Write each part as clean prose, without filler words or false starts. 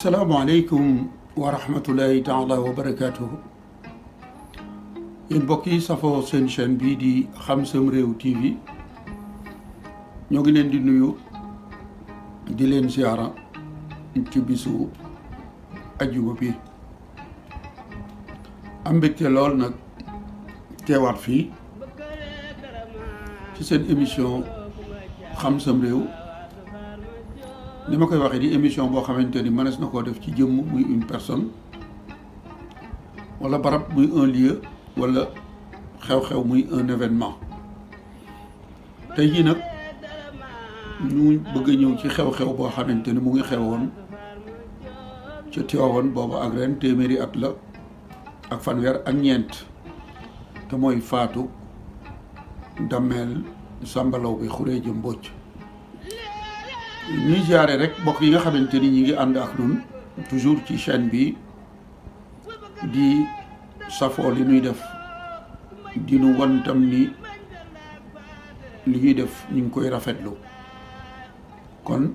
salaamaaleykum wa rahmatullahi taala wa barakaatuhu yéen mbokk yi safoo seen chaîne bii di Xam Sam Réew TV ñoo ngi leen di nuyu di leen ziara ci bisu ajjuma bi am mbégte lool nag teewaat fii ci seen émission Xam Sam Réew ni ma koy waxee di émission boo xamante ni mënees na koo def ci jëmm muy une personne wala barab muy un lieu wala xew-xew muy un événement tey jii nag ñu bëgg a ñëw ci xew-xew boo xamante ni mu ngi xewoon ca Tiwaawan boobu ak ren téeméeri at la ak fanweer ak ñeent te mooy faatu Damel Samba Laobé Khourédia Mbodj ñuy ziare rek mbokk yi nga xamante ni ñi ngi ànd ak ñun toujours ci chaîne bi di safoo li ñuy def di nu wan tam ni li ñuy def ñu ngi koy rafetlu kon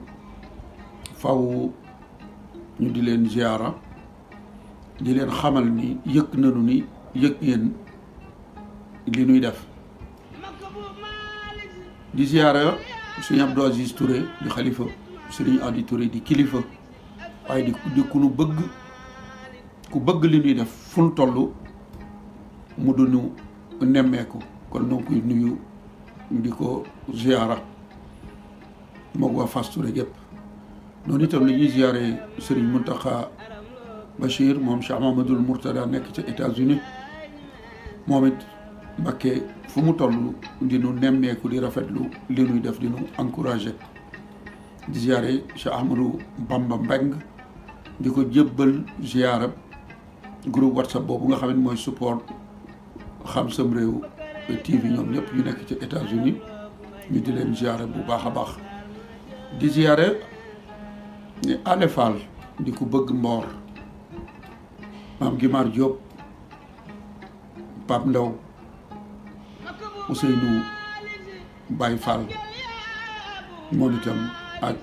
faw ñu di leen ziara di leen xamal ni yëg nañu ni yëg ngeen li ñuy def di ziara Sëriñ Abdou Aziz Touré di xalifa Sëriñ Adi Touré di kilifa waaye di ku nu bëgg ku bëgg li ñuy def fu nu toll mu duñu nemmeeku kon noo koy nuyu di ko ziara moog waa Fass Touré gépp noonu itam la ñuy ziare Sëriñ Muntaxa Bachir moom Cheikh Mahamadul Mourtada nekk ca États-Unis moom it Mbakke fu mu toll di nu nemmeeku di rafetlu li nuy def di nu encouragé di ziare Cheikh Ahmadou Bamba Mbeng di ko jébbal ziara groupe WhatsApp boobu nga xam ne mooy support Xam Sam Réew TV ñoom ñëpp ñu nekk ci États-Unis ñu di leen ziare bu baax a baax di ziare ni Ale Fall di ko bëgg Mboor Maam Gimar Diop Pape Ndaw Ousseynou Baye Fall moom itam ak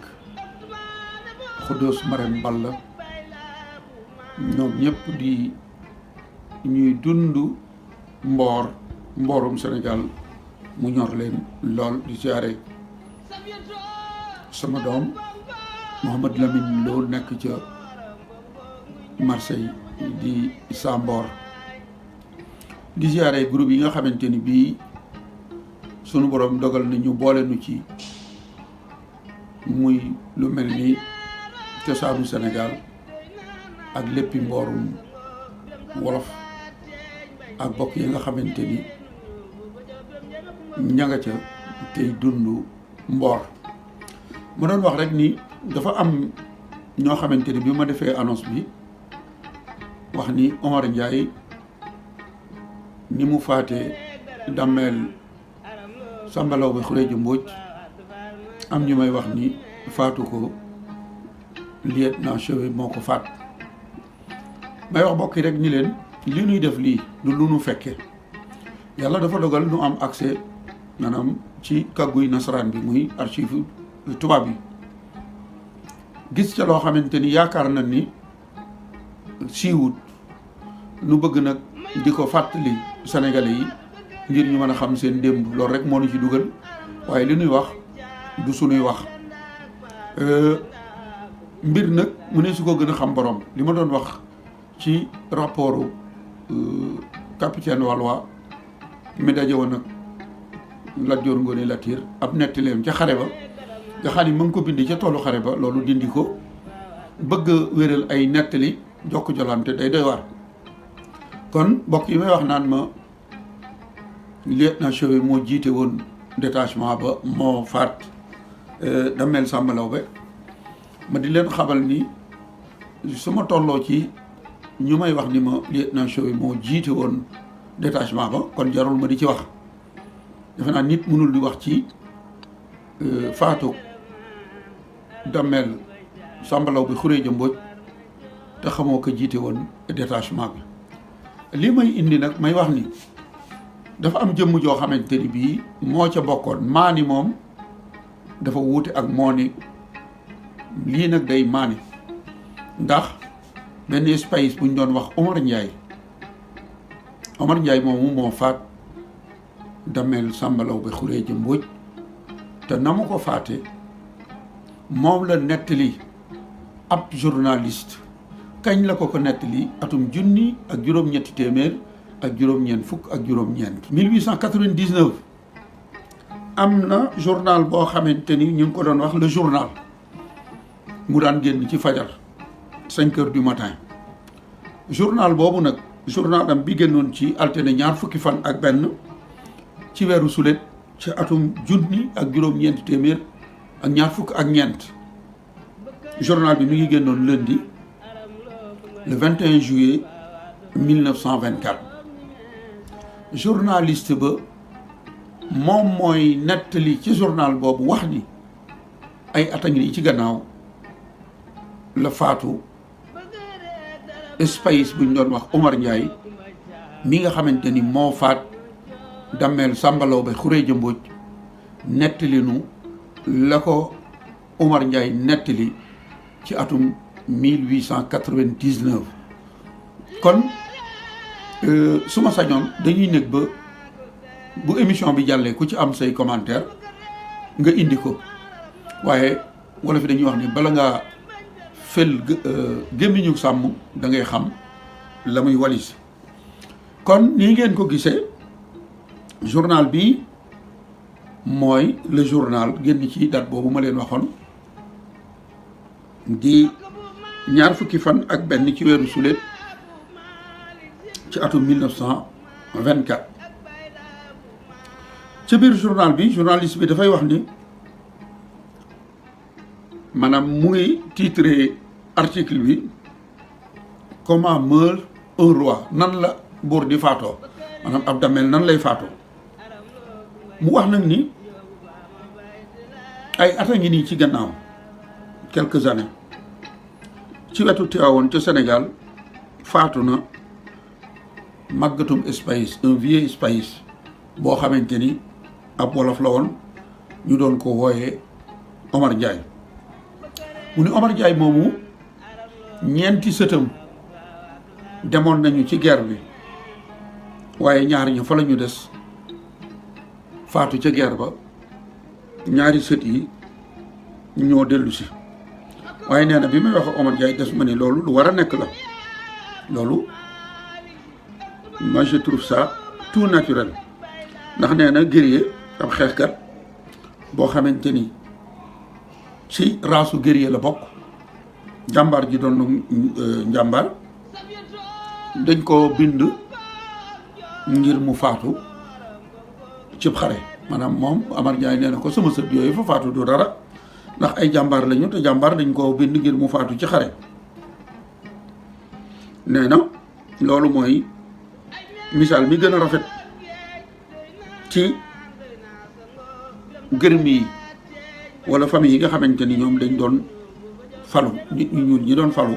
Khodos Marème Balla ñoom ñëpp di ñuy dund mboorum Sénégal mu ñor leen lool di ziare sama doom Mouhamad Lamine Lo nekk ca Marseille di sa Mboor di ziare groupe yi nga xamante ni bii sunu borom dogal na ñu boole nu ci muy lu mel ni cosaanu Sénégal ak léppi mboorum wolof ak bokk yi nga xamante ni ña nga ca tey dund mboor ma doon wax rek ni dafa am ñoo xamante ni bi ma defee annonce bi wax ni Omar Ndiaye ni mu faatee Damel Samba Laobé Khourédia Mbodj am ñu may wax ni faatu ko lieutenant Chauvé moo ko faat may wax bokki rek ni leen li ñuy def lii du lu nu fekke yàlla dafa dogal nu am accès maanaam ci kàgguy nasaraan bi muy archive tubaab yi gis ca loo xamante ni yaakaar na ni siiwut nu bëgg nag di ko fàttali Sénégalais yi ngir ñu mën a xam seen démb loolu rek moo ñu ci dugal waaye li ñuy wax du sunuy wax mbir nag mu ne su ko gën a xam borom li ma doon wax ci rapport capitaine Walwa mi daje woon nag Lat Joor Ngoone Latiir ab nettaleem ca xare ba nga xam ni mu ngi ko bindi ca toolu xare ba loolu dindi ko bëgg a wéral ay nettali jokk jolante day doy waar kon mbokk yi may wax naan ma lieutenant Chauvé moo jiite woon détachement ba moo faat Damel Samba Laobé ma di leen xamal ni su ma tolloo ci ñu may wax ni ma lieutenant Chauvé moo jiite woon détachement ba kon jarul ma di ci wax defe naa nit mënul di wax ci faatu Damel Samba Laobé Khourédia Mbodj te xamoo ko jiite woon détachement bi li may indi nag may wax ni dafa am jëmm joo xamante ni bii moo ca bokkoon maani moom dafa wuute ak moo ni lii nag day maani ndax benn espace bu ñu doon wax Omar Ndiaye moomu moo faat Damel Samba Laobé Khourédia Mbodj te na mu ko faate moom la nettali ab journaliste kañ la ko nettali atum junni ak juróom-ñetti téeméer ak juróom-ñeent fukk ak juróom-ñeent 1899 am na journal boo xamante ni ñu ngi ko doon wax le journal mu daan génn ci fajar 5 heures du matin journal boobu nag journal am bi génnoon ci altine ñaar fukki fan ak benn ci weeru sulet ci atum junni ak juróom-ñeenti téeméer ak ñaar fukk ak ñeent journal bi mi ngi génnoon lundi le 21 juillet 1924 journaliste ba moom mooy nettali ci journal boobu wax ni ay at a ngi nii ci gannaaw la faatu espace bu ñu doon wax Omar Ndiaye mi nga xamante ni moo faat Damel Samba Laobé Khourédia Mbodj nettali nu la ko Omar Ndiaye nettali ci atum 1899 kon su ma sañoon dañuy nekk ba bu émission bi jàllee ku ci am say commentaire nga indi ko waaye wala fi dañuy wax ni bala ngaa fel gémmiñu sàmm da ngay xam la muy walis kon nii ngeen ko gisee journal bi mooy le journal génn ci date boobu ma leen waxoon di ñaar fukki fan ak benn ci weeru sulet ci atum 1924 ci biir journal bi journaliste bi dafay wax ni maanaam mu ngi titré article bi comment meurt un roi nan la buur di faatoo maanaam ab Damel nan lay faatoo mu wax nag ni ay at a ngi nii ci gannaaw quelques années ci wetu Tivaouane ca Sénégal faatu na màggatum espace un vieux espace boo xamante ni ab wolof la woon ñu doon ko wooyee Omar Ndiaye mu ni Omar Ndiaye moomu ñeenti sëtam demoon nañu ci guerre bi waaye ñaar ña fa la ñu des faatu ca guerre ba ñaari sët yi ñoo dellu si waaye nee na bi may wax ak Omar Ndiaye des ma ni loolu lu war a nekk la loolu moi je trouve ça tout naturel ndax nee na guerrier ab xeexkat boo xamante ni ci raasu guerrier la bokk jàmbaar ji doon njàmbaar dañ ko bind ngir mu faatu cib xare maanaam moom Omar Ndiaye nee na ko sama sët yooyu fa faatu du dara ndax ay jàmbaar lañu te jàmbaar dañ ko bind ngir mu faatu ci xare nee na loolu mooy misaal mi gën a rafet ci gërëm yi wala famille yi nga xamante ni ñoom dañ doon falu nit ñu ñuul ñi doon falu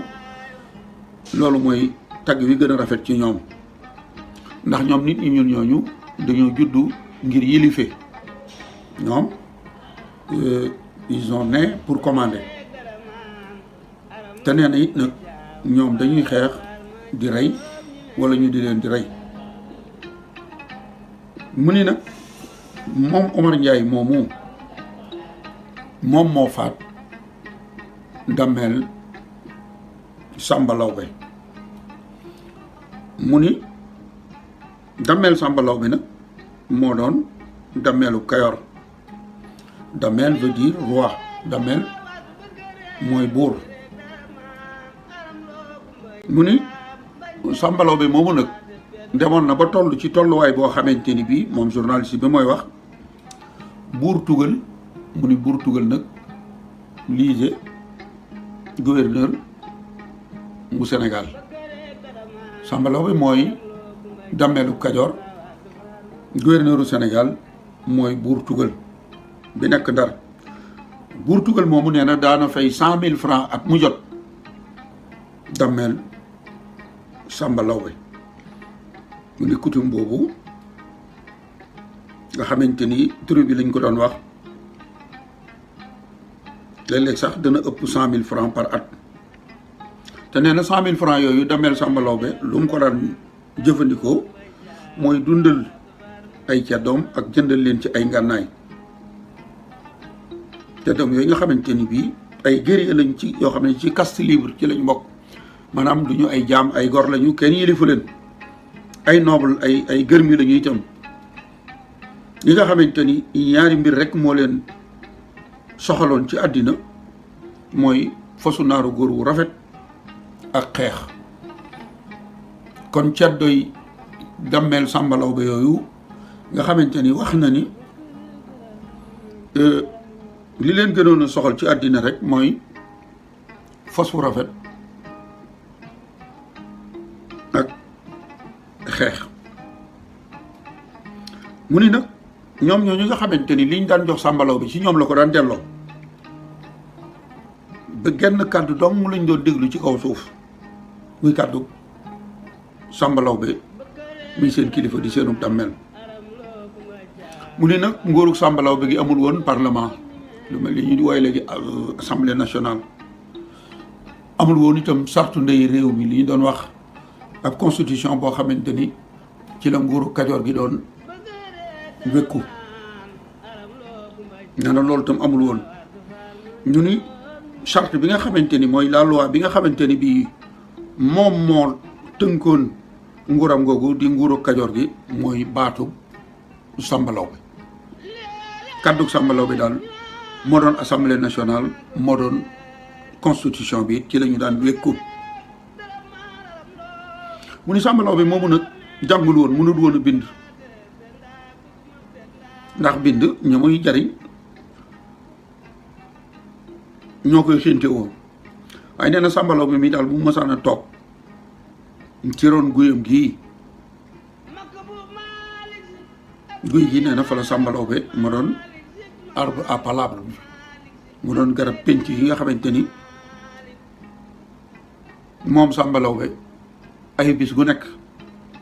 loolu mooy tagg wi gën a rafet ci ñoom ndax ñoom nit ñu ñuul ñooñu dañoo juddu ngir yilife ñoom ils sont nés pour commander te nee na it nag ñoom dañuy xeex di rey wala ñu di leen di rey mu ni nag moom Omar Ndiaye moomu moom moo faat Damel Samba Laobé mu ni Damel Samba Laobé nag moo doon Damelu Kayor Damel veut dire roi Damel mooy buur mu ni Samba Laobé moomu nag demoon na ba toll ci tolluwaay boo xamante ni bii moom journaliste bi mooy wax buur tugal mu ni buur tugal nag liise gouverneur bu Sénégal Samba Laobé mooy Damelu Kajoor gouverneur bu Sénégal mooy buur tugal bi nekk Ndar buur tugal moomu nee na daana fay 100 000 francs at mu jot Damel Samba Laobé mu ni coutume boobu nga xamante ni tur bi lañ ko doon wax léeg-léeg sax dana ëpp 100 000 francs par at te nee na 100 000 francs yooyu Damel Samba Laobé lu mu ko daan jëfandikoo mooy dundal ay ceddoom ak jëndal leen ci ay ngànnaay ceddoom yooyu nga xamante ni bii ay guerrier lañ ci yoo xam ne ci caste libre ci lañ bokk maanaam du ñu ay jaam ay gor lañu kenn yilifu leen ay noble ay gërmi lañu itam ñi nga xamante ni ñaari mbir rek moo leen soxaloon ci àddina mooy fasu naaru góor wu rafet ak xeex kon ceddoy Damel Samba Laobé yooyu nga xamante ni wax na ni li leen gënoon a soxal ci àddina rek mooy fas wu rafet ak xeex mu ni nag ñoom ñooñu nga xamante ni liñ daan jox Samba Laobé ci ñoom la ko daan delloo ba genn kàddu dong mu lañ doon déglu ci kaw suuf muy kàddu Samba Laobé muy seen kilifa di seenub Damel mu ni nag nguurug Samba Laobé gi amul woon parlement lu mel li ñuy woy léegi assemblée nationale amul woon itam sartu ndey réew mi li ñu doon wax ab constitution boo xamante ni ci la nguuru Kajoor gi doon wékku nee na loolu itam amul woon ñu ni charte bi nga xamante ni mooy la loi bi nga xamante ni bii moom moo tënkoon nguuram googu di nguuru Kajoor gi mooy baatu Samba Laobé kàddu Samba Laobé daal moo doon assemblée nationale moo doon constitution bi ci la ñu daan wékku mu ni Samba Laobé moomu nag jàngul woon mënut woon a bind ndax bind ña muy jariñ ñoo koy xinte woo waaye nee na Samba Laobé mi daal bu mu mësaan a toog ci roon guyam gii guy gi nee na fa la Samba Laobé ma doon arbre à palabre bi mu doon garab penc yi nga xamante ni moom Samba Laobé ay bis gu nekk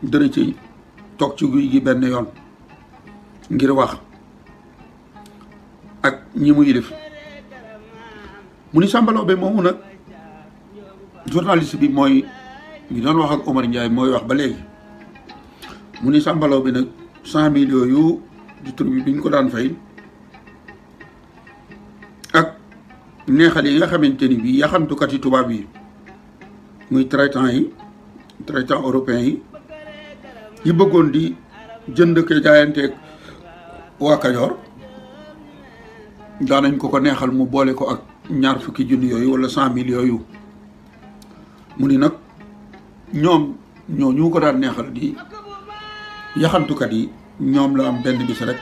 dana ci toog ci guy gi benn yoon ngir wax ak ñi mu yilif mu ni Samba Laobé moomu nag journaliste bi mooy ngi doon wax ak Omar Ndiaye mooy wax ba léegi mu ni Samba Laobé nag 100 000 yooyu di tur bi ñu ko daan fay ak neexal yi nga xamante ni bii yaxantukat yi tubaab yi muy traitant européen yi bëggoon di jënd ko jaayanteeg waa Kajoor daanañ ko neexal mu boole ko ak 20 000 yooyu wala 100 000 yooyu mu ni nag ñoom ñu ko daan neexal di yaxantukat yi ñoom la am benn bis rek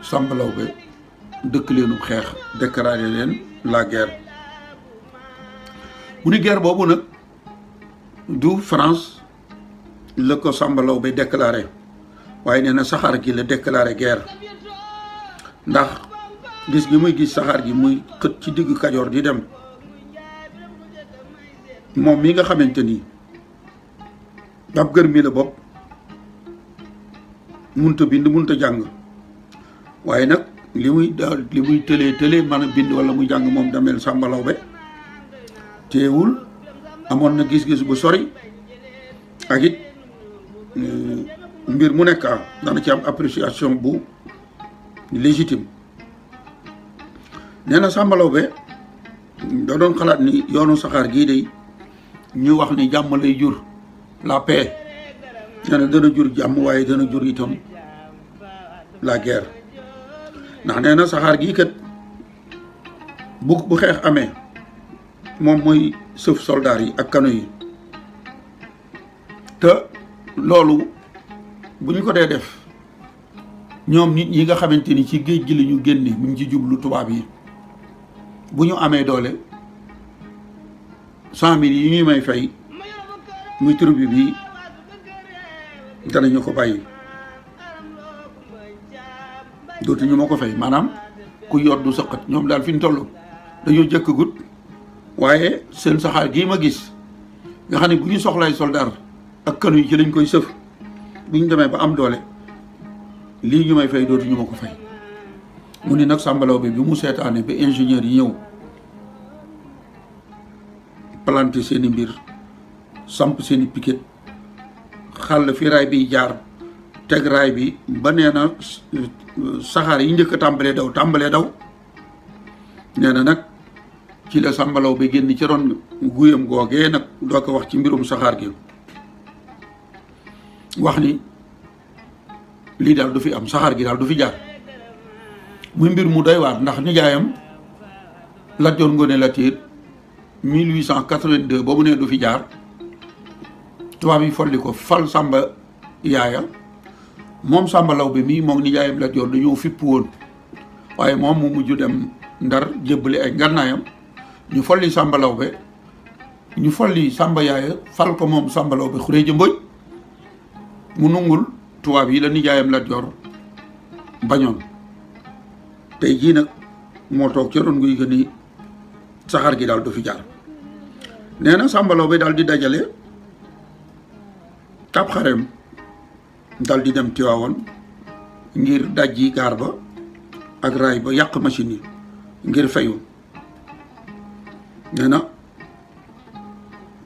Samba Laobé dëkk leenu xeex déclaré leen la guerre mu ni guerre boobu nag du France la ko Samba Laobé déclaré waaye nee na saxaar gi la déclaré guerre ndax gis gi muy gis saxaar gi muy xët ci diggu Kajoor di dem moom mi nga xamante ni ab gër mi la bopp munta bind munta jàng waaye nag li muy tëlee mën a bind wala muy jàng moom Damel Samba Laobé teewul amoon na gis-gis bu sori ak it mbir mu nekk dana ci am appréciation bu légitime nee na Samba Laobé da doon xalaat ni yoonu saxaar gii de ñu wax ni jàmm lay jur la paix nee na dana jur jàmm waaye dana jur itam la guerre ndax nee na saxaar gii kat bu xeex amee moom mooy sëf soldaar yi ak kano yi te loolu bu ñu ko dee def ñoom nit ñi nga xamante ni ci géej gi la ñu génne mu ngi ci jublu tubaab yi bu ñu amee doole 100 000 yi ñuy may fay muy tribu bi danañu ko bàyyi dootuñu ma ko fay maanaam ku yor du sëqat ñoom daal fi ñu toll dañoo jëkk gut waaye seen saxaar gii ma gis nga xam ne bu ñu soxlaay soldaar ak kanu yi ci lañ koy sëf bu ñu demee ba am doole lii ñu may fay dootuñu ma ko fay mu ni nag Samba Laobé bi mu seetaane ba ingénieur yi ñëw planté seeni mbir samp seeni piquet xàll fi raay bi jaar teg raay bi ba nee na saxaar yi njëkk a tàmbalee daw nee na nag ci la Samba Laobé génn ci ron guyam googee nag doo ko wax ci mbirum saxaar gi wax ni lii daal du fi am saxaar gi daal du fi jaar muy mbir mu doy waar ndax nijaayam Lat Joor Ngoone Latiir 1882 ba mu ne du fi jaar tubaab yi folli ko fal Samba yaaya moom Samba Laobé mii moom nijaayam Lat Joor dañoo fipp woon waaye moom mu mujj dem Ndar jébbali ay ngànnaayam ñu folli Samba Laobé ñu folli Samba yaaya fal ko moom Samba Laobé Xureeja Mbóoj mu nungul tubaab yi la nijaayam Lat Joor bañoon tey jii nag moo toog ca ron guy ni saxaar gi daal du fi jaar nee na Samba Laobé daal di dajale kap xarem daal di dem Tiwaawoon ngir dajji gaar ba ak raay ba yàq machine yi ngir fayu nee na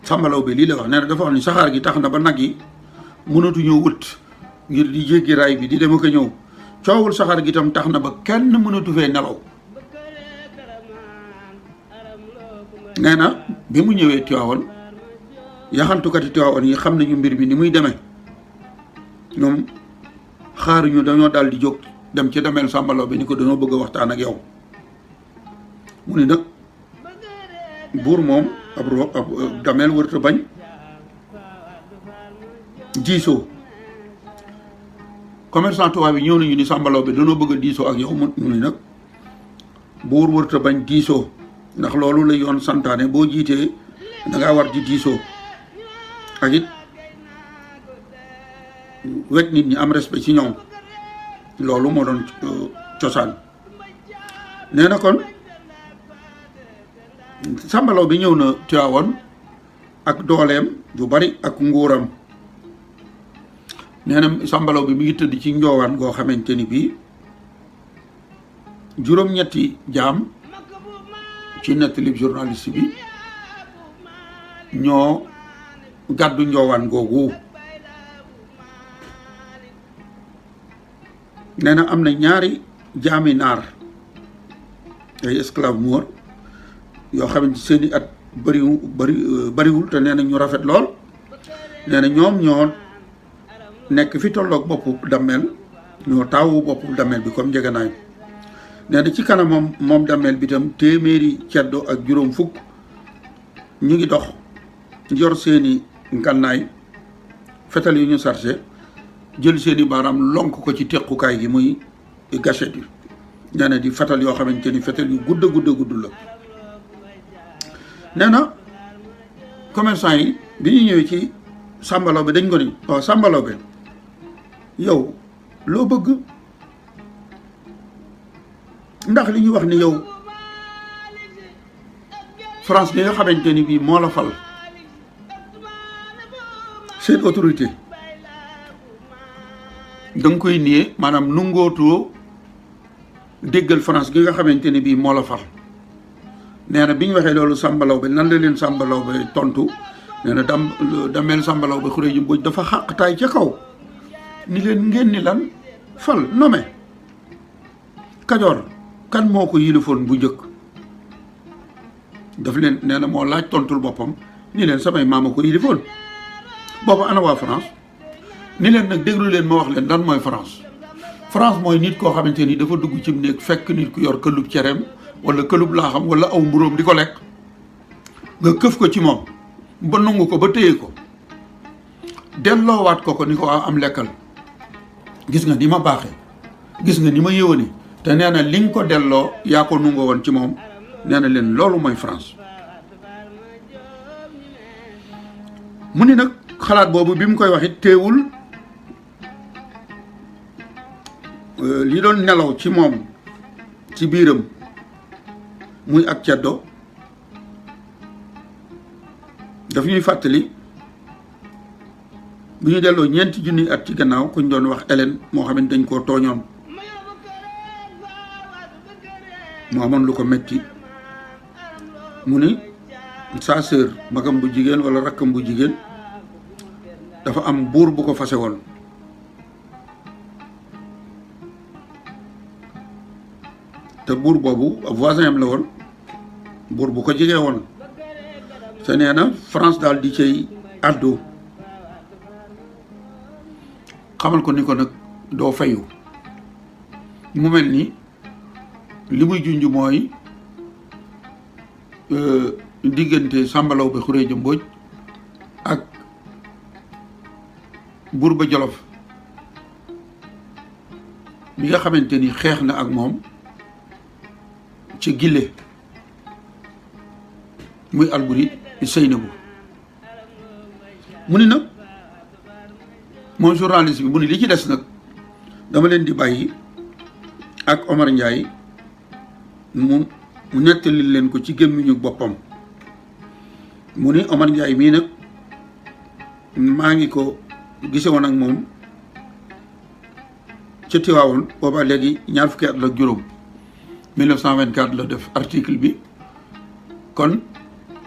Samba Laobé lii la wax nee na dafa wax ni saxaar gi tax na ba nag yi mënatuñoo wët ngir di jéggi raay bi di dem ak a ñëw coowul saxaar gi tam tax na ba kenn mënatu fee nelaw nee na bi mu ñëwee Tiwaawoon yaxantukati Tiwaawoon yi xam nañu mbir bi ni muy demee ñoom xaaruñu dañoo daal di jóg dem ci dameel Samba Laobé ni ko dañoo bëgg a waxtaan ak yow mu ni nag buur moom ab dameel wërta bañ diisoo commerçant tubaab yi ñëw nañu ni Samba Laobé dañoo bëgg a diisoo ak yow mu ni nag buur wërta bañ diisoo ndax loolu la yoon santaane boo jiitee da ngaa war di diisoo ak it wekk nit ñi am respect ci ñoom loolu moo doon cosaan nee na kon Samba Laobé ñëw na Tiwaawoon ak dooleem bu bari ak nguuram nee na Samba Laobé mi ngi tëdd ci njoowaan goo xamante ni bii juróom-ñetti jaam ci nettali journaliste bi ñoo gàddu njoowaan googu nee na am na ñaari jaami naar ay esclave moor yoo xamante seeni at bariwul te nee na ñu rafet lool nee na ñoom ñoo nekk fi tolloog boppu dammeel ñoo taawu boppu dammeel bi comme njëganaay nee na ci kanam moom dammeel bi tam téeméeri ceddo ak juróom fukk ñu ngi dox yor seeni ngànnaay fetal yu ñu sarse jël seeni baaraam lonk ko ci tequkaay gi muy gâchette yi nee na di fetal yoo xamante ni fetal yu gudd la nee na commerçant yi bi ñu ñëwee ci Samba Laobé dañ ko ni waaw Samba Laobé yow loo bëgg ndax li ñu wax ni yow France bi nga xamante ni bii moo la fal seen autorité da nga koy nié maanaam nungootoo déggal France gi nga xamante ni bii moo la fal nee na bi ñu waxee loolu Samba Laobé nan la leen Samba Laobé tontu nee na dameel Samba Laobé Xureeja Mbóoj dafa xàqtaay ca kaw ni leen ngeen ni lan fal nommé Kajoor kan moo ko yilifoon bu njëkk daf leen nee na moo laaj tontul boppam ni leen samay maama ko yilifoon boobu ana waa France ni leen nag déglu leen ma wax leen lan mooy France mooy nit koo xamante ni dafa dugg ci néeg fekk nit ku yor këllub cereem wala këlub laaxam wala aw mburóom di ko lekk nga këf ko ci moom ba nangu ko ba téye ko delloowaat ko ni ko am lekkal gis nga ni ma baaxee gis nga ni ma yëwani te nee na li nga ko delloo yaa ko nungoo woon ci moom nee na leen loolu mooy France mu ni nag xalaat boobu bi mu koy wax it teewul li doon nelaw ci moom ci biiram muy ak ceddo daf ñuy fàttali bu ñu delloo ñeenti junni at ci gannaaw kuñ doon wax Hélène moo xam ne dañ koo tooñoon mu amoon lu ko metti mu ni sa sœur magam bu jigéen wala rakkam bu jigéen dafa am buur bu ko fase woon te buur boobu voisin am la woon buur bu ko jigee woon te nee na France daal di cay àddu xamal ko ni ko nag doo fayu mu mel ni li muy junj mooy diggante Samba Laobé Khourédia Mbodj ak buur ba Jolof bi nga xamante ni xeex na ak moom ci Gille muy Alboury Seynabou mu ni nag moom journaliste bi mu ni li ci des nag dama leen di bàyyi ak Omar Ndiaye mu nettali leen ko ci gémmiñu boppam mu ni Omar Ndiaye mii nag maa ngi ko gise woon ak moom ca Tiwaawoon booba léegi ñaar fukki at la juróom 1924 la def article bi kon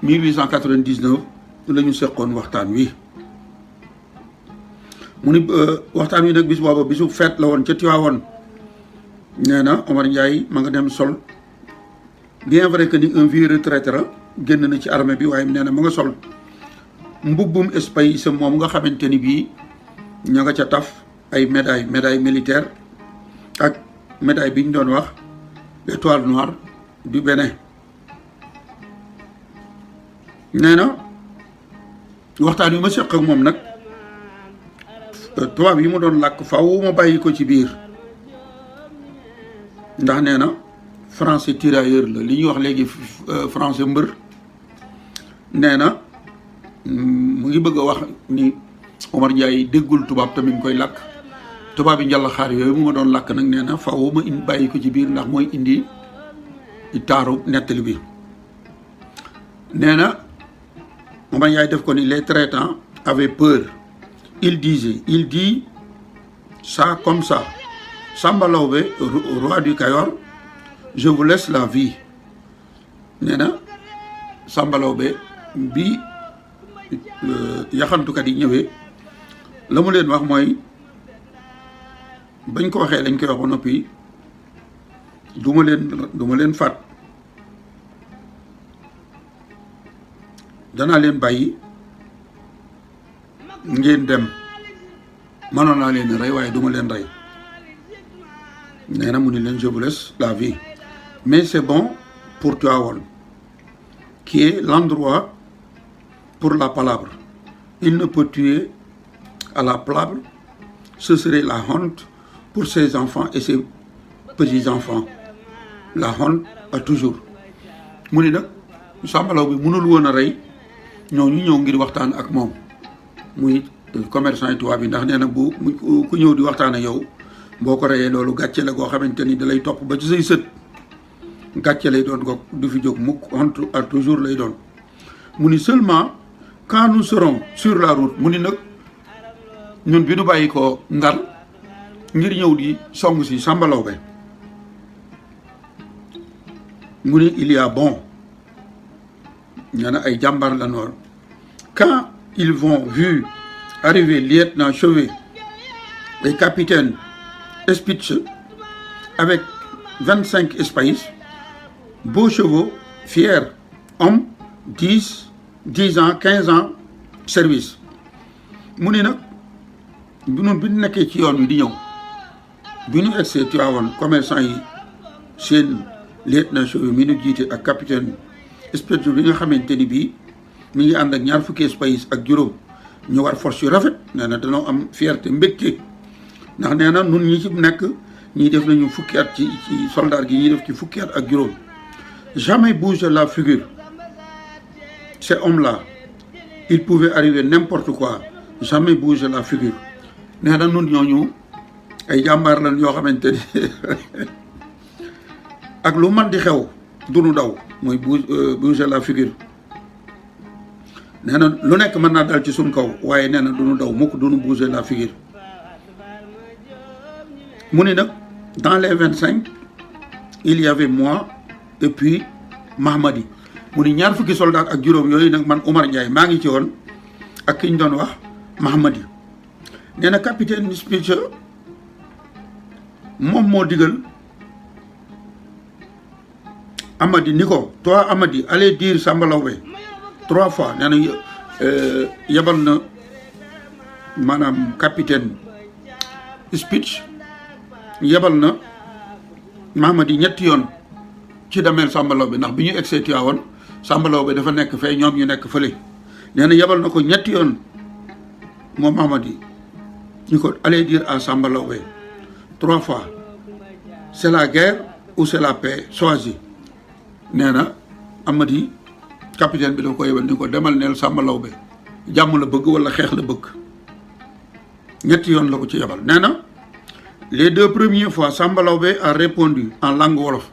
1899 la ñu seqoon waxtaan wi mu ni waxtaan wi nag bis booba bisu feet la woon ca Tiwaawoon nee na Omar Ndiaye ma nga dem sol bien vrai que ni un vieux retraité la génn na ci armée bi waaye nee na ma nga sol mbubbum espace sa moom nga xamante ni bii ña nga ca taf ay médaille militaire ak médaille bi ñu doon wax l'étoile noire du Bénin nee na waxtaan wi ma seq ak moom nag tubaab yi mu doon làkk faw ma bàyyi ko ci biir ndax nee na français tirailleur la li ñuy wax léegi français mbër nee na mu ngi bëgg a wax ni Omar Ndiaye déggul tubaab tamit mu koy làkk tubaab yi njàll xaar yooyu mu ma doon làkk nag nee na faw ma bàyyi ko ci biir ndax mooy indi taaru nettali bi nee na Omar Ndiaye def ko ni les traitants avaient peur il dit ça comme ça Samba Laobé roi du Kayor je vous laisse la vie nee na Samba Laobé bi yaxantukat yi ñëwee la mu leen wax mooy bañ ko waxee lañ koy wax ba noppi du ma leen faat danaa leen bàyyi ngeen dem mënoon naa leen rey waaye du ma leen rey nee na mu ni leen je vous laisse la vie mais c'est bon pour Tivaouane qui est l'endroit pour la palabre il ne peut tuer à la palabre ce serait la honte pour ses enfants et ses petits-enfants la honte à toujours mu ni nag Samba Laobé bi mënul woon a rey ñooñu ñëw ngir waxtaan ak moom muy commerçant yi tubaab bi ndax nee na bu ku ñëw di waxtaan ak yow boo ko reyee loolu gàcce la goo xamante ni da lay topp ba ci say sët gàcce lay doon ko du fi jóg mukk honte à toujours lay doon mu ni seulement quand nous serons sur la route mu ni nag ñun bi nu bàyyi ko Ndar ngir ñëw di song si Samba Laobé mu ni il y a bon nee na ay jàmbaar la noor quand ils vont vu arriver lieutenant Chauvet et capitaine Spitz avec 25 espaces, beaux chevaux, fiers, hommes, 10 ans, 15 ans, service. mu ni nag bi ñu nekkee ci yoon wi di ñëw bi ñu egsee Tivaouane commerçant yi seen lieutenant Chauvet mi nu jiite ak capitaine Spitz bi nga xamante ni bii mi ngi ànd ak ñaar fukki espace ak juróom ñu war force yu rafet nee na dañoo am fierté mbégte ndax nee na nun ñi ci nekk ñii def nañu fukki at ci soldat gi ñii def ci fukki at ak juróom jamais bouge la figure ces hommes là il pouvait arriver n'importe quoi jamais bouge la figure nee na nun ñooñu ay jàmbaar lan yoo xamante ni ak lu man di xew du nu daw mooy bouge la figure nee na lu nekk mën naa dal ci suñ kaw waaye nee na du nu daw mukk du nu bouger la figure mu ni nag dans les 25 il y avait moi et puis Mahmadi mu ni ñaar fukki soldat ak juróom yooyu nag man Oumar Ndiaye maa ngi ci woon ak ki ñu doon wax Mahamadi nee na capitaine Spitzer moom moo digal Amady ni ko toi Amady allez dire Samba Laobé 3 fois nee na yebal na maanaam capitaine Spitzer yebal na Mahamadi ñetti yoon ci dameel Samba Laobé ndax bi ñu egsee Tivaouane Samba Laobé dafa nekk fee ñoom ñu nekk fële nee na yebal na ko ñetti yoon moom Mahamadi ñu ko allez dire à Samba Laobé 3 fois c'est la guerre ou c'est la paix choisis nee na Amady capitaine bi dafa ko yebal ni ko demal neel Samba Laobé jàmm la bëgg wala xeex la bëgg ñetti yoon la ko ci yebal nee na les 2 premières fois Samba Laobé a répondu en langue wolof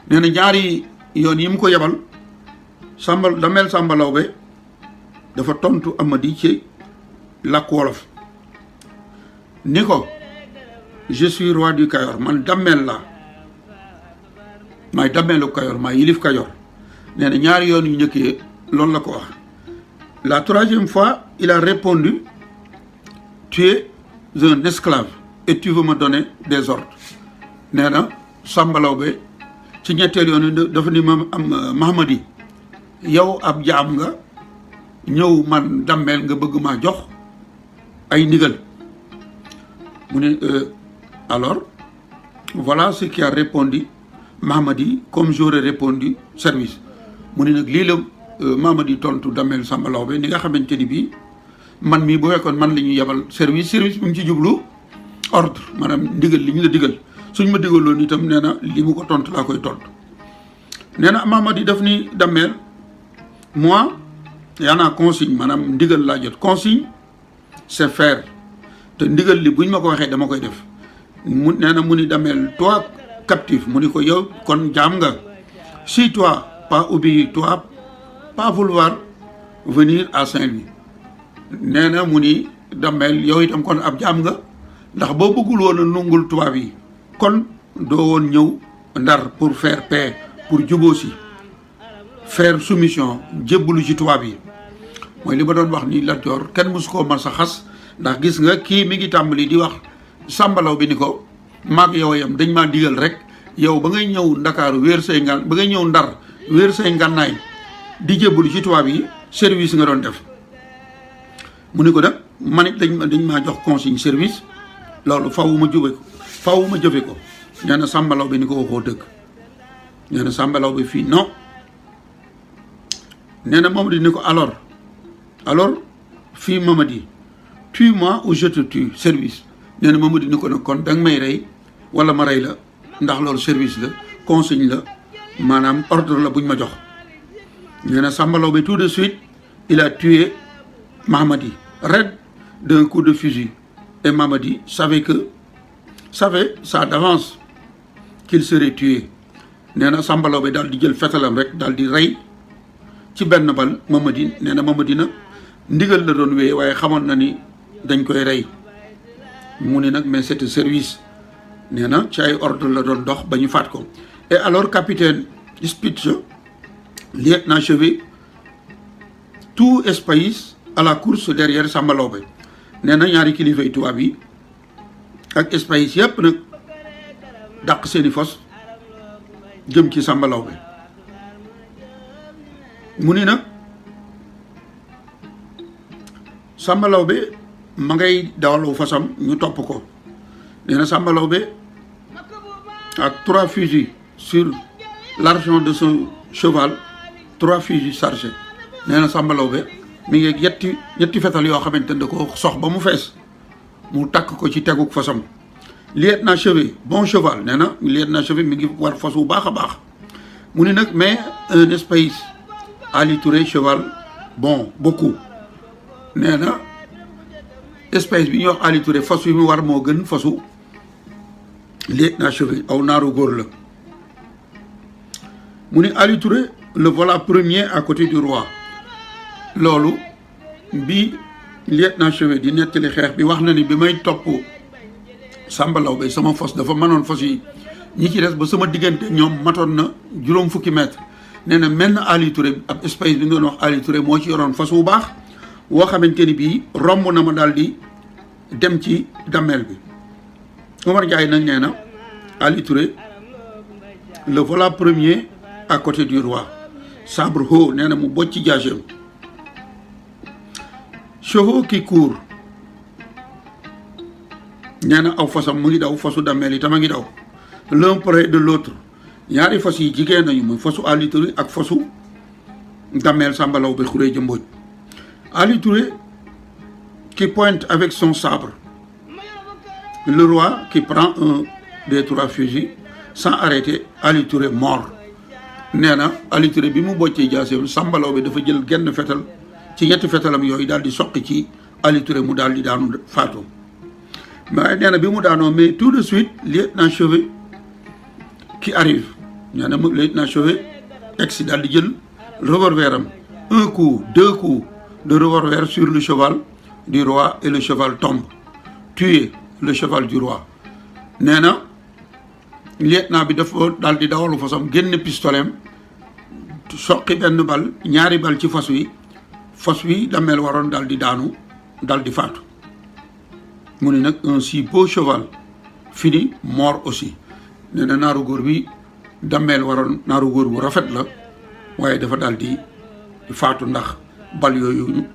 nee na ñaari yoon yi mu ko yebal dameel Samba Laobé dafa tontu Amady ci làkk wolof ni ko je suis roi du Kayor man dameel la maay dameelu Kayor maay yilif Kayor nee na ñaari yoon yu njëkkee loolu la ko wax la 3e fois il a répondu tu es un esclave et tu veux me donner des ordres nee na Samba Laobé ci ñetteel yoon dafa ni ma am Mahamadi yow ab jaam nga ñëw man dammeel nga bëgg maa jox ay ndigal mu ne alors voilà ce qui a répondu Mahamadi comme j'aurais répondu service mu ne nag lii la Mahamadi tontu dammeel Samba Laobé ni nga xamante ni bii man mii bu fekkoon man la ñuy yebal service mu ngi ci jublu ordre maanaam ndigal li ñu la digal suñ ma digaloon itam nee na li mu ko tontu laa koy tontu nee na Mahamadi daf ni dammeel moi yaa naa consigne maanaam ndigal laa jot consigne c'est faire te ndigal li buñ ma ko waxee dama koy def mu nee na mu ni dammeel toi captif mu ni ko yow kon jaam nga si toi pas obéir toi pas vouloir venir à Saint-Louis nee na mu ni dammeel yow itam kon ab jaam nga ndax boo bëggul woon a nungul tubaab yi kon doo woon ñëw Ndar pour faire paix pour juboo si faire soumission jébbalu ci tubaab yi mooy li ma doon wax ni Lat Joor kenn mosu koo mas a xas ndax gis nga kii mi ngi tàmbali di wax Samba Laobé ni ko maag yow yam dañ maa digal rek yow ba ngay ñëw Ndakaaru ba ngay ñëw Ndar wéer say ngànnaay di jébbalu ci tubaab yi service nga doon def mu ni ko nag man it dañ maa jox consigne service loolu faw ma jëfe ko nee na Samba Laobé ni ko waxoo dëgg nee na Samba Laobé fii non nee na Mamadi ni ko alors fii Mamadi tue-moi ou je te tue service nee na Mamadi ni ko nag kon danga may rey wala ma rey la ndax loolu service la consigne la maanaam ordre la buñ ma jox nee na Samba Laobé tout de suite il a tué Mamadi raide d'un coup de fusil et Mamadi savait ça d'avance qu'il serait tué nee na Samba Laobé daal di jël fetalam rek daal di rey ci benn bal Mamadi nee na Mamadi nag ndigal la doon wéyee waaye xamoon na ni dañ koy rey mu ni nag mais c'était service nee na ci ay ordre la doon dox ba ñu faat ko et alors capitaine Spitzer lieutenant Chevet tout espace à la course derrière Samba Laobé nee na ñaari kilifay tubaab yi ak espace yëpp nag dàq seeni fos jëm ci Samba Laobé mu ni nag Samba Laobé ma ngay dawalu fasam ñu topp ko nee na Samba Laobé ak 3 fusils sur l'argent de son cheval 3 fusils chargés nee na Samba Laobé mi ngi ñetti fetal yoo xamante ne da ko sox ba mu fees mu takk ko ci teguk fasam lieutenant Chevet bon cheval nee na lieutenant Chevet mi ngi war fas bu baax a baax mu ni nag mais un espace Ali Touré cheval bon beaucoup nee na espèce bi ñuy wax Ali Touré fas wi mu war moo gën fasu lieutenant Chevet aw naaru góor la mu ni Ali Touré le voilà premier à côté du roi loolu bi lieutenant Chevet di nettali xeex bi wax na ni bi may topp Samba Laobé sama fas dafa mënoon fas yi ñi ci des ba sama diggante ñoom matoon na juróom fukki mètre nee na menn Ali Touré ab espace bi nga doon wax Ali Touré moo ci yoroon fas wu baax woo xamante ni bii romb na ma daal di dem ci dammel bi. Omar Ndiaye nag nee na Ali Touré le voilà premier à côté du roi sabre haut nee na mu bocc ci jaaseem. Chevaux qui court nee na aw fasam mu ngi daw fasu dammel yi tam a ngi daw l'un près de l'autre ñaari fas yi jigéen nañu muy fasu Ali Touré ak fasu dammel Samba Laobé Khourédia Mbodj. Ali Touré qui pointe avec son sabre, le roi qui prend un des trois fusils sans arrêter, Ali Touré mort. nee na Ali Touré bi mu boccee jaaseem Samba Laobé dafa jël genn fetal ci ñetti fetalam yooyu daal di soqi ci Ali Touré mu daal di daanu faatu. mais nee na bi mu daanoo mais tout de suite lieutenant Chauvet qui arrive nee na lieutenant Chauvet egsi daal di jël revolver am un coup deux coups de revolver sur le cheval du roi et le cheval tombe tuer le cheval du roi. nee na lieutenant bi dafa daal di dawalu fasam génn pistolet soqi benn bal ñaari bal ci fas wi dammel waroon daal di daanu daal di faatu. mu ne nag un si beau cheval fini mort aussi. nee na naaru góor bi dammel waroon naaru góor bu rafet la waaye dafa daal di faatu ndax bal yooyu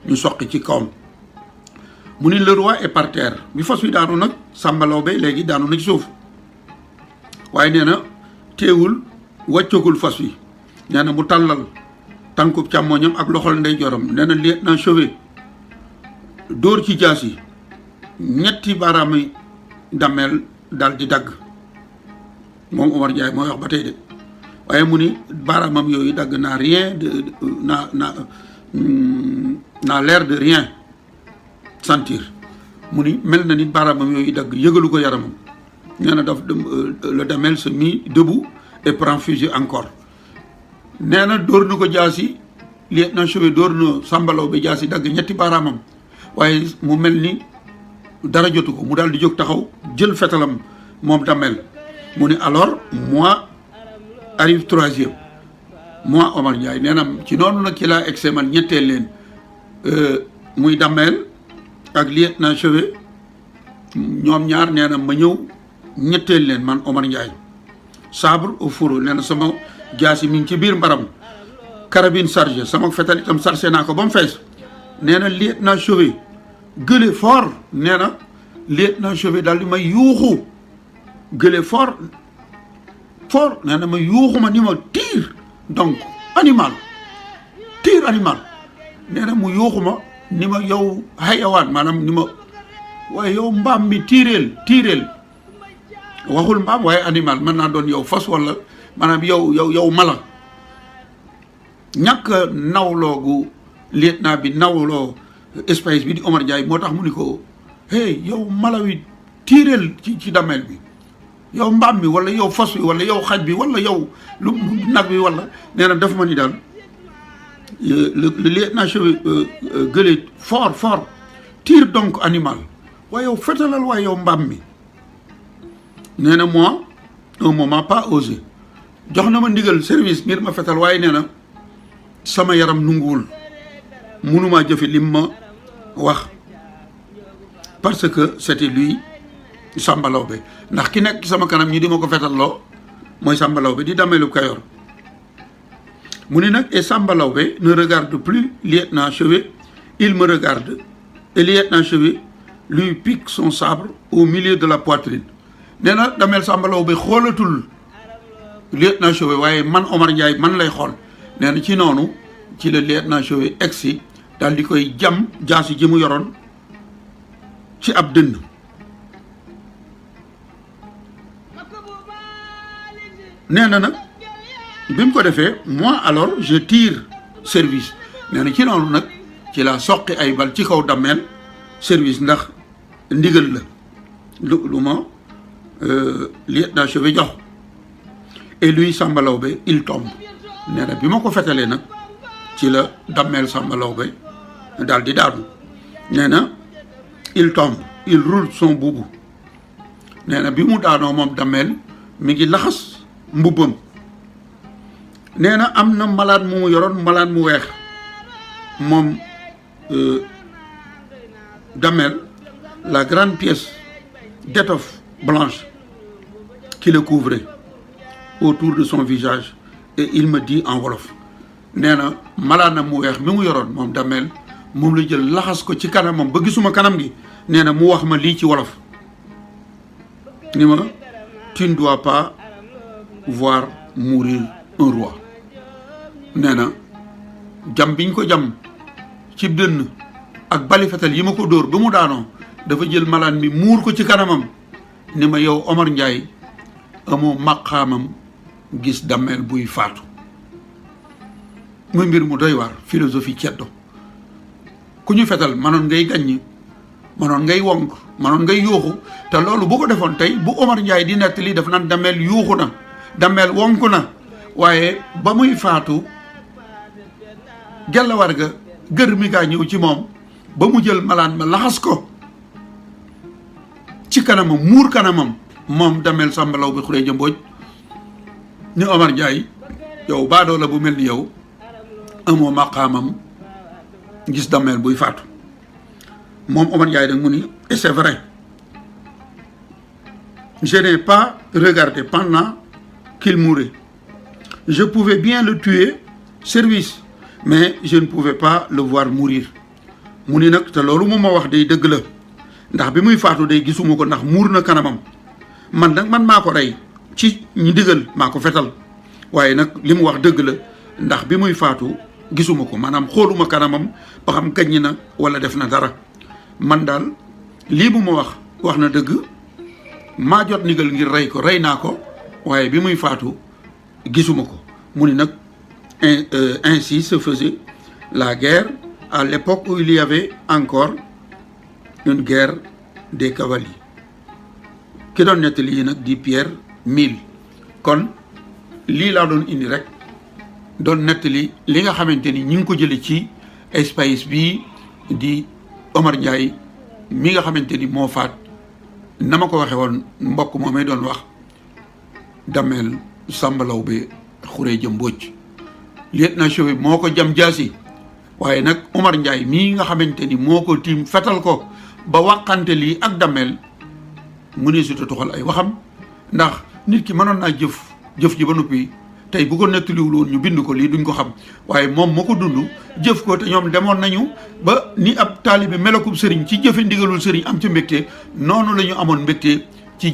ñu soqi ci kawam. mu ni le roi est par terre bi fas wi daanu nag Samba Laobé léegi daanu na ci suuf waaye nee na teewul wàccagul fas wi. nee na mu tàllal tànkub càmmooñam ak loxol ndeyjooram. nee na lieutenant Chauvet dóor ci jaas yi ñetti baaraami dammel daal di dagg moom Omar Ndiaye mooy wax ba tey de waaye mu ni baaraamam yooyu dagg naa rien de n'a l'air de rien sentir. mu ni mel na ni baaraamam yooyu dagg yëgalu ko yaramam. nee na daf le dammel se mit debout et prend fusil encore. nee na dóor na ko jaasi lieutenant Chauvet dóor na Samba Laobé jaasi dagg ñetti baaraamam waaye mu mel ni dara jotu ko mu daal di jóg taxaw jël fetalam moom dammel. mu ni alors moi arrive troisième moi Omar Ndiaye nee na ci noonu nag ci laa egse man ñetteel leen muy dammel ak lieutenant Chauvet ñoom ñaar nee na ma ñëw ñetteel leen man Omar Ndiaye. sabre au fourreau nee na sama jaasi mi ngi ci biir mbaram carabine chargée sama fetal itam chargé naa ko ba mu fees. nee na lieutenant Chauvet gueule fort. nee na lieutenant Chauvet daal di may yuuxu gueule fort nee na ma yuuxu ma ni ma tir donc animal tir animal. nee na mu yuuxu ma ni ma yow xayawaan maanaam ni ma waaye yow mbaam mi tiireel waxul mbaam waaye animal mën naa doon yow fas wala maanaam yow mala. ñàkk nawloo gu lieutenant bi nawloo espace bi di Omar Ndiaye moo tax mu ni ko hey yow mala wi tiireel ci dammel bi yow mbaam mi wala yow fas wi wala yow xaj bi wala yow lu nag bi wala. nee na daf ma ni daal le lieutenant Chauvet gueule fort tire donc animal waaye yow fetalal waaye yow mbaam mi. nee na moi un moment pas osé jox na ma ndigal service ngir ma fetal waaye nee na sama yaram nunguwul mënumaa jëfe lim ma wax parce que c'était lui Samba Laobé ndax ki nekk sama kanam ñi di ma ko fetalloo mooy Samba Laobé di dammelu Kayor. mu ni nag et Samba Laobé ne regarde plus lieutenant Chauvet il me regarde et lieutenant Chauvet lui pique son sabre au milieu de la poitrine. nee na dammel Samba Laobé xoolatul lieutenant Chauvet waaye man Omar Ndiaye man lay xool. nee na ci noonu ci la lieutenant Chauvet egsi daal di koy jam jaasi ji mu yoroon ci ab dënn. nee na nag bi mu ko defee moi alors je tire service. nee na ci noonu nag ci la soqi ay bal ci kaw dammel service ndax ndigal la lu ma lieutenant Chauvet jox. et lui Samba Laobé il tombe. nee na bi ma ko fetalee nag ci la dammel Samba Laobé daal di daanu. nee na il tombe il roule son boubou. nee na bi mu daanoo moom dammel mi ngi laxas mbubbam. nee na am na malade mu yoroon malade mu weex moom Damel, la grande pièce d'étoffe blanche qui le couvrait autour de son visage, et il me dit en wolof nee na malaana mu weex mi mu yoroon moom Damel moom la jël laxas ko ci kanamam ba gisuma kanam gi nee na mu wax ma lii ci wolof ni ma tu ne dois pas voir mourir un roi. nee na jam biñ ko jam ci dënn ak bali fetal yi ma ko dóor ba mu daanoo dafa jël malaan mi muur ko ci kanamam ni ma yow Omar Ndiaye amoo maqaamam gis Damel buy faatu. muy mbir mu doy waar philosophie ceddo ku ñu fetal manoon ngay gàññ manoon ngay wonk manoon ngay yuuxu te loolu bu ko defoon tey bu Omar Ndiaye di nettali daf naan Damel yuuxu na Damel wonk na waaye ba muy faatu Gellawar ga gër mi gaa ñëw ci moom ba mu jël malaan ma laxas ko ci kanamam muur kanamam moom Damel Samba Laobé Khourédia Mbodj ni Omar Ndiaye yow baadoo la bu mel ni yow amoo maqaamam gis Damel buy faatu moom Omar Ndiaye da mu ni et c'est vrai je n'ai pas regardé pendant qu'il mourait. Je pouvais bien le tuer service mais je ne pouvais pas le voir mourir. mu ni nag te loolu moom ma wax day dëgg la ndax bi muy faatu day gisuma ko ndax muur na kanamam man nag man maa ko rey ci ñi digal maa ko fetal waaye nag li mu wax dëgg la ndax bi muy faatu gisuma ko maanaam xooluma kanamam ba xam kañ na wala def na dara man daal lii bu ma wax na dëgg maa jot ndigal ngir rey ko rey naa ko waaye bi muy faatu gisuma ko. mu ni nag ainsi se faisait la guerre à l'époque où il y avait encore une guerre des cavaliers. ki doon nettali yi nag di Pierre Mille. kon lii laa doon indi rek doon nettali li nga xamante ni ñi ngi ko jële ci espace bii di Omar Ndiaye mi nga xamante ni moo faat na ma ko waxe woon mbokk moo may doon wax Damel Samba Laobé Khourédia Mbodj. lieutenant chauffeur moo ko jam jaasi waaye nag Omar Ndiaye mii nga xamante ni moo ko tiim fetal ko ba waxante lii ak Damel mu ne suta toxal ay waxam ndax nit ki mënoon naa jëf ji ba noppi tey bu ko nettaliwul woon ñu bind ko lii duñ ko xam waaye moom moo ko dund jëf ko te ñoom demoon nañu ba ni ab taalibe melakub sëriñ ci jëfe ndigalul sëriñ am ci mbégte noonu la ñu amoon mbégte ci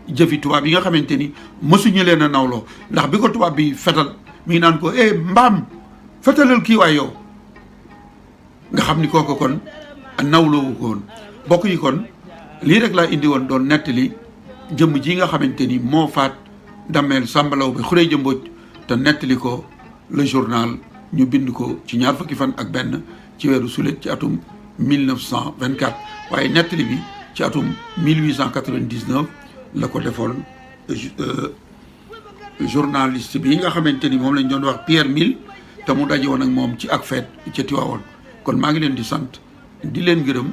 jëfi tubaab yi nga xamante ni mësuñu leen a nawloo ndax bi ko tubaab bi fetal mi ngi naan ko mbaam fetalal kii waay yow nga xam ni kooku kon nawloowu ko woon bokk yi kon lii rek laa indi woon doon nettali jëmm ji nga xamante ni moo faat Damel Samba Laobé Khourédia Mbodj te nettali ko le journal ñu bind ko ci 2 fukki fan ak benn ci weeru sulet ci atum 1924 waaye nettali bi ci atum 1899 la ko defoon journaliste bi nga xamante ni moom lañ doon wax Pierre Mille te mu daje woon ak moom ci ak feet ca Tiwaawoon kon maa ngi leen di sant di leen gërëm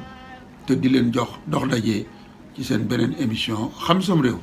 te di leen jox dox daje ci seen beneen émission Xam Sam Réew.